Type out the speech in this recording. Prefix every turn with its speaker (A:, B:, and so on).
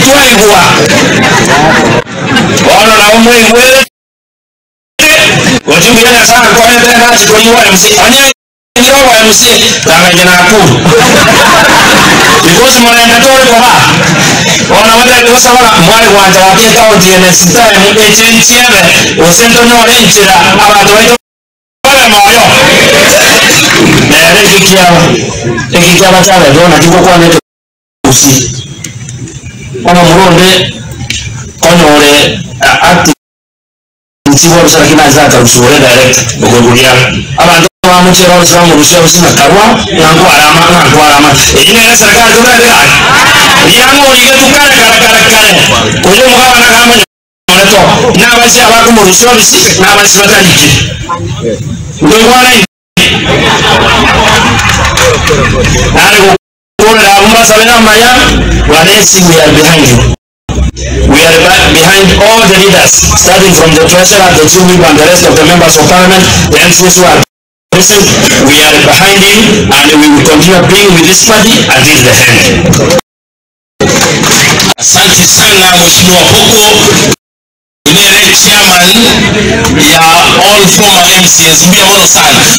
A: Twaigwa. Bono nabo mwaigwerete, gochia mbuya Nyasae akorete egasi koigwa MC. Onye aigire obo MC, tanga inche nakure. Because morembe tore koba. Bono motebie gosaba ng'a mware gwancha gaki ecounty eye next time echenchie ebe, gose ntonyore enchera abanto baito babe moyo. Nere eki kiaba, eki kiaba kiabeirwe naki ngokwana ekegusii. Omomura onde konya ore acting chief officer lakini aise akarusia ore director okoigwa riabo. Abanto bamochiera ofisi bamorusia ofisi ng'a karwa ng'a nkwarama ng'a nkwarama. Eyio nere eserekari tobwate gaki? Riang'o origetwe kare kare kare kare koyia omogabana akamanya to, nabaise abakomorusia ofisi nabaise batarikire. Ntoigwanaine? Nare gokorera abwo mbasabere amaya, Bwana Yesu we are behind you. We are behind all the leaders starting from the treasurer, the chief whip and the rest of the members of parliament, the MCAs who are present. We are behind you and we will continue being with this party until the end.
B: Asante sana Mheshimiwa Poko, nere chairman ya all former MCAs. Mbuya mono sana.